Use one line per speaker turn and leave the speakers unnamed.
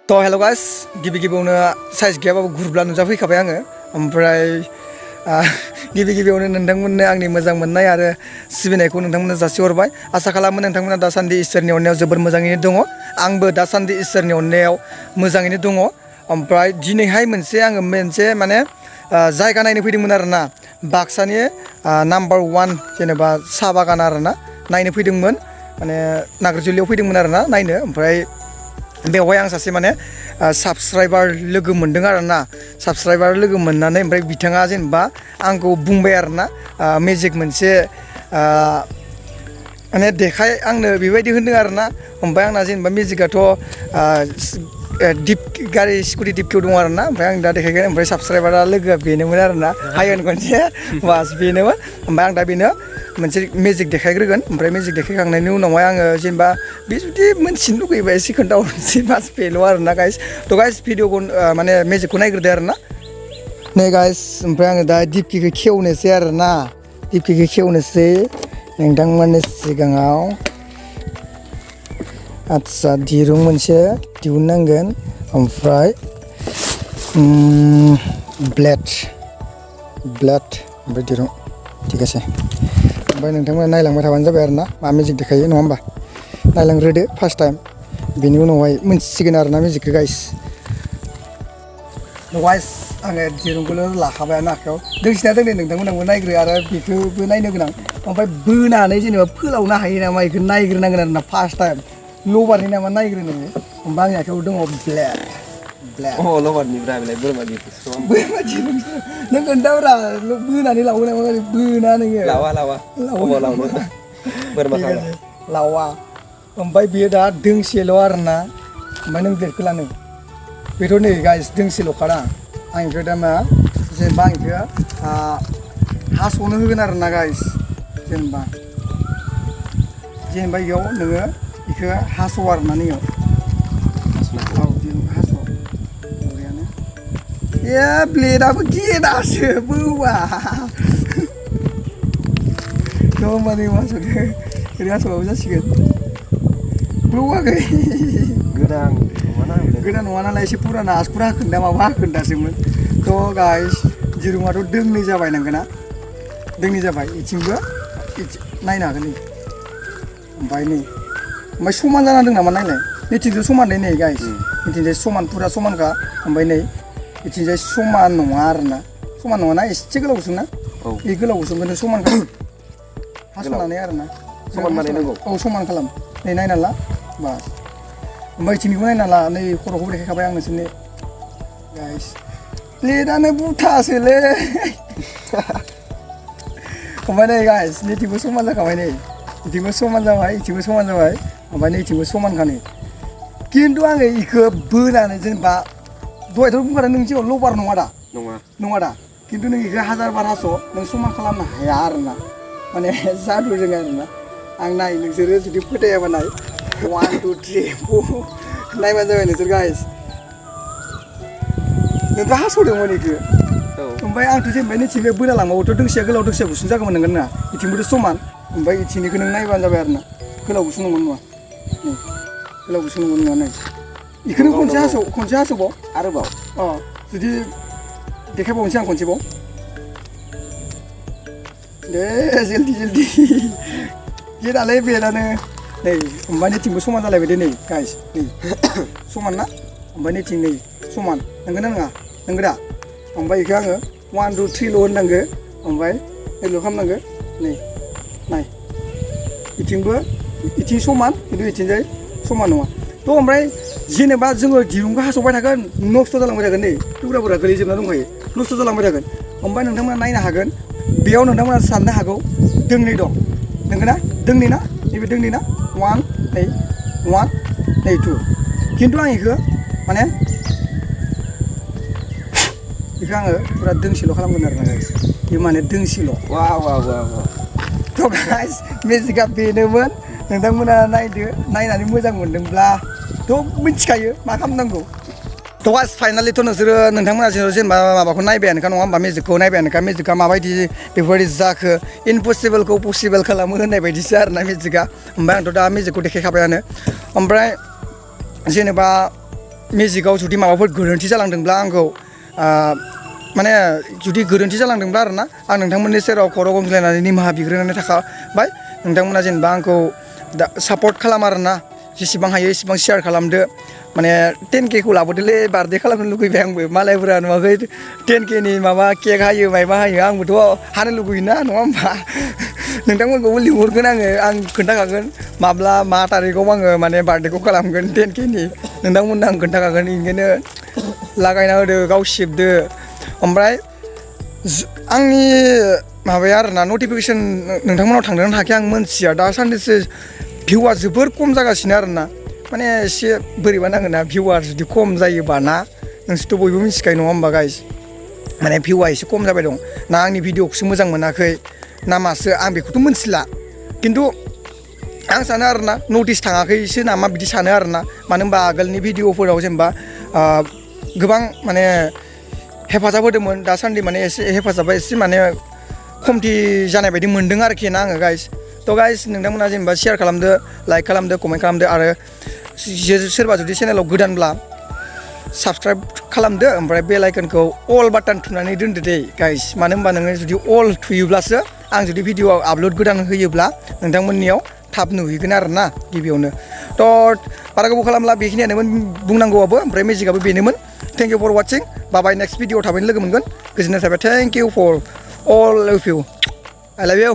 तो हेल' गाइस गिबि गिबियावनो साइज गैयाबाबो गुरब्ला नुजाफैखाबाय आङो ओमफ्राय गिबि गिबियावनो नोंथांमोननो आंनि मोजां मोननाय आरो सिबिनायखौ नोंथांमोननो जासिहरबाय आसा खालामो नोंथांमोना दासान्दि इसोरनि अननायाव जोबोर मोजाङैनो दङ आंबो दासान्दि इसोरनि अननायाव मोजाङैनो दङ ओमफ्राय दिनैहाय आङो मोनसे माने जायगा नायनो फैदोंमोन आरोना बाक्सानि नाम्बार 1 जेनेबा साहा बागान आरोना नायनो फैदोंमोन माने नागारजुलियाव फैदोंमोन आरोना नायनो ओमफ्राय बेवहाय आं सासे माने साबस्क्राइबार लोगो मोनदों आरोना साबस्क्राइबार लोगो मोननानै ओमफ्राय बिथाङा जेनेबा आंखौ बुंबाय आरोना मेजिक मोनसे माने देखाय आंनो बेबायदि होनदों आरोना ओमफ्राय आंना जेनेबा मेजिकआथ' गारि स्कुटि डिपकिआव दङ आरोना ओमफ्राय आं दा देखायगोन ओमफ्राय साबस्क्राइबारा लोगोआ बेनोमोन आरोना हायन खनसे बास बेनोमोन ओमफ्राय आं दा बेनो मोनसे मेजिक देखायग्रोगोन ओमफ्राय मेजिक देखायखांनायनि उनावहाय आङो जेनेबा बे जुदि मोनथिनो लुगैबा एसे खोन्थाहरनोसै बास बेल' आरोना गाइस थ' गाइस भिडिअखौ माने मेजिकखौ नायग्रोदो आरोना नै गाइस ओमफ्राय आङो दा डिपकिखौ खेवनोसै आरोना डिपकिखौ खेवनोसै नोंथांमोननि सिगाङाव आदसा दिरुं मोनसे दिहुननांगोन ओमफ्राय ब्लेड ओमफ्राय दिरुं थिग आसे ओमफ्राय नोंथांमोना नायलांबाय थाबानो जाबाय आरोना मा मेजिक देखायो नङा होमबा नायलांग्रोदो फार्स्ट टाइम बेनि उनावहाय मोनथिसिगोन आरोना मेजिकखौ गाइस आङो दिरुंखौनो लाखाबायानो आखायाव दोंसेना दोंनै नोंथांमोनाबो नायग्रो आरो बेखौबो नायनो गोनां ओमफ्राय बोनानै जेनेबा फोलावनो हायो नामा बेखौ नायग्रोनांगोन आरोना फार्स्ट टाइम लबारनि नामा नायग्रो नोङो ओमफ्राय आंनि आखायाव दङ ब्लेड
लबारनिफ्राय बोरमा दिरुं
नों खोन्थाब्रा बोनानै लावो नामा बोना नोङो लावा ओमफ्राय बेयो दा दोंसेल' आरोना ओमफ्राय नों ब्लेडखौ लानो बेथ' नै गाइस दोंसेल'खादा आं बेखौ दा मा जेनेबा आं बेखौ हास'नो होगोन आरोना गाइस जेनेबा बेयाव नोङो बेखौ हास' आरोना नोङो हास' बरियानो ए ब्लेडआबो गेदासो बौवा थ' होमबा नों हास'दो ओरै हास'बाबो जासिगोन बौवाखै गोदान नङा नालाय एसे फुराना आसकुरा हाखोन्दा माबा हाखोन्दासोमोन थ' गाइस दिरुङाथ' दोंनै जाबाय नोंगोना दोंनै जाबाय इथिंबो नायनो हागोन नै ओमफ्राय समान जाना दं नामा नायलाय नैथिंजाय समान नै गाइस नैथिंजाय समान फुरा समानखा ओमफ्राय नै इथिंजाय समान नङा आरोना समान नङा ना एसे गोलावसो ना बे गोलावसो ओमफ्राय समानखा हास'नानै आरोना समान बानायनांगौ औ समान खालाम नै नायना ला बास ओमफ्राय इथिंनिखौ नायना ला नै खर'खौ देखायखाबाय आं नोंसोरनो गाइस ब्लेडआनो बुथासोलै ओमफ्राय नै गाइस नैथिंबो समान जाखाबाय नै इथिंबो समान जाबाय इथिंबो समान जाबाय ओमफ्राय नैथिंबो समानखा नै खिन्थु आङो इखौ बोनानै जेनेबा दहायथ' बुंखादों नों जिउआव लबार नङा दा खिन्थु नों इखौ हाजार बार हास' नों समान खालामनो हाया आरोना माने जादु रोङा आरोना आं नाय नोंसोरो जुदि फोथायाबा नाय 1 2 3 4 नायबानो जाबाय नोंसोर गाइस नोंथ' हास'दोंमोन इखौ ओमफ्राय आंथ' जेनेबा नैथिंबो बोना लांबाबोथ' दोंसेया गोलाव दोंसेया गुसुं जागौमोन नोंगोन ना इथिंबोथ' समान ओमफ्राय इथिंनिखौ नों नायबानो जाबाय आरोना गोलाव गुसुं नंगौ नङा नै गोलाव गुसुं नंगौ नङा नै इखौनो खनसे हास'बाव
आरोबाव
जुदि देखायबावनोसै आं खनसेबाव दे जल्दि गेदालै बेदानो नै ओमफ्राय नैथिंबो समान जालायबाय दे नै गाइस नै समान ना ओमफ्राय नैथिं नै समान नंगौ ना नङा नंगौ दा ओमफ्राय बेखौ आङो 1 2 3 ल' होननांगो ओमफ्राय नैल' खालामनांगो नै नाय इथिं समान खिन्थु इथिंजाय समान नङा थ' ओमफ्राय जेनेबा जोङो दिरुंखौ हास'बाय थागोन नस्थ' जालांबाय थागोन नै थुग्राफोरा गोलैजोबना दंखायो नस्थ' जालांबाय थागोन ओमफ्राय नोंथांमोना नायनो हागोन बेयाव नोंथांमोना साननो हागौ दोंनै दं नंगौ ना दोंनै ना नैबे दोंनै ना 1 नै 1 नै 2 खिन्थु आं बेखौ माने बेखौ आङो फुरा दोंसेल' खालामगोन आरोना गाइस बे माने दोंसेल' थ' गाइस मेजिकआ बेनोमोन नोंथांमोना नायनानै मोजां मोनदोंब्ला थ' मिथिखायो मा खालामनांगौ थ' गाइस फाइनालिथ' नोंथांमोना जेनेबा माबाखौ नायबायानोखा नङा होमबा मेजिकखौ नायबायानोखा मेजिकआ माबायदि बेफोरबायदि जाखो इम्पसिबोलखौ पसिबोल खालामो होननाय बायदिसो आरोना मेजिकआ ओमफ्राय आंथ' दा मेजिकखौ देखायखाबायानो ओमफ्राय जेनेबा मेजिकआव जुदि माबाफोर गोरोन्थि जालांदोंब्ला आंखौ माने जुदि गोरोन्थि जालांदोंब्ला आरोना आं नोंथांमोननि सेराव खर' गंग्लायनानै निमाहा बिग्रोनानै थाखाबाय नोंथांमोना जेनेबा आंखौ सापर्ट खालाम आरोना जेसेबां हायो एसेबां शेयार खालामदो माने 10K खौ लाबोदोलै बार्थडे खालामनो लुगैबाय आंबो मालायफोरा नुवाखै 10K नि माबा केक हायो मायबा हायो आंबोथ' हानो लुगैयोना नङा होमबा नोंथांमोनखौबो लिंहरगोन आं खोन्थाखागोन माब्ला मा थारिखआव आङो माने बार्थडेखौ खालामगोन 10K नि नोंथांमोननो आं खोन्थाखागोन ओंखायनो लागायना होदो गाव सिबदो ओमफ्राय आंनि माबाया आरोना नटिफिकेसन नोंथांमोनाव थांदोंना थाङाखै आं मोनथिया दासान्दिसो भिउआ जोबोर खम जागासिनो आरोना माने एसे बोरैबा नाङोना भिउआ जुदि खम जायोबा ना नोंसोरथ' बयबो मिथिखायो नङा होमबा गाइस माने भिउआ एसे खम जाबाय दं ना आंनि भिडिअखौसो मोजां मोनाखै ना मासो आं बेखौथ' मोनथिला खिन्थु आं सानो आरोना नटिस थाङाखैसो नामा बिदि सानो आरोना मानो होनबा आगोलनि भिडिअफोराव जेनेबा गोबां माने हेफाजाब होदोंमोन दासान्दि माने एसे हेफाजाबा एसे माने खमथि जानाय बायदि मोन्दों आरोखि ना आङो गाइस थ' गाइस नोंथांमोना जेनेबा शेयार खालामदो लाइक खालामदो कमेन्ट खालामदो आरो सोरबा जुदि चेनेलाव गोदानब्ला साबसक्राइब खालामदो ओमफ्राय बेल आइकनखौ अल बाटन थुनानै दोनदो दे गाइस मानो होनबा नोङो जुदि अल थुयोब्लासो आं जुदि भिडिअ आपल'ड गोदान होयोब्ला नोंथांमोननियाव थाब नुहैगोन आरोना गिबियावनो थ' बारा गोबाव खालामला बेखिनियानोमोन बुंनांगौआबो ओमफ्राय मेजिकआबो बेनोमोन thank you for watching bye next video थाबैनो लोगो मोनगोन गोजोननाय थाबाय thank you for all of you I love U